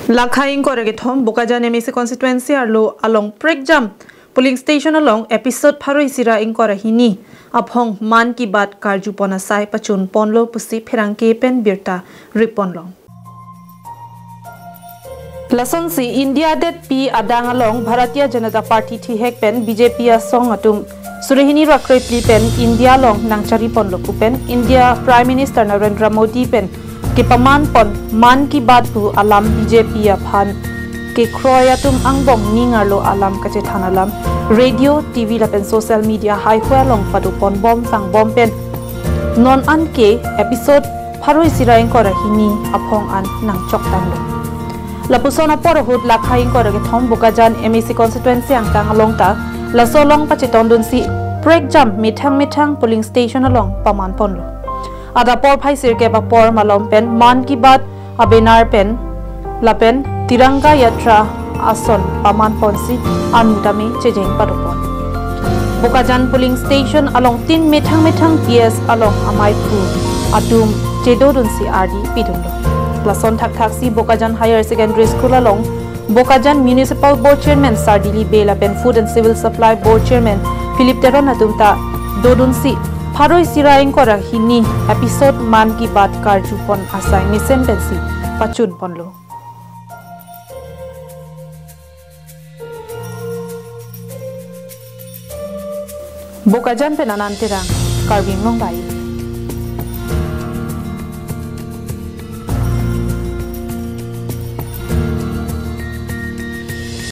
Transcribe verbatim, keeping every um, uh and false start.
Lakha ingkoi ra kethom Bokajan M A C constituency arlo along prekjam polling station along episode pharo isi ra ingkoi ra hini aphong Mann Ki Baat karjupon asai pachunponlo pusi pherangke pen birta ripponlo. Lasonsi India detpi adang along Bharatiya Janata Party thihek pen B J P asong atum suri hini ra krephli pen India along nangchariponlo pu pen India Prime Minister Narendra Modi pen kepamanpon Mann Ki Baat pu alam B J P aphan kekroi atum angbong ning arlo alam kachethan alam radio, T V lapen social media haihui along padoponbom sangbom pen non an ke episode pharo isi ra ingkoi ra hini aphong an nangchoktanglo. Lapuson apor ahut lakha ingkoi ra kethom Bokajan M A C constituency angkang along ta laso along pachetondunsi prekjam methang methang polling station along pamanponlo. Adap porphai sirkep apor malom pen Mann Ki Baat a-banner pen lapen Tiranga Yatra ason pamanponsi arni tame chejeng padopon. Bokajan polling station along tin methang methang P S along amei phu atum chedodunsi ardi pidunlo. Lason thakthaksi Bokajan Higher Secondary School along Bokajan Municipal Board Chairman Sar Dili Bey lapen Food and Civil Supply Board Chairman Philip Teron atum ta dodunsi pharo isi ra ingkoi ra hini episode Mann Ki Baat karjupon asai mesen pensi pachunponlo. Bokajan pen Anand Terang, Karbi Anglong Live.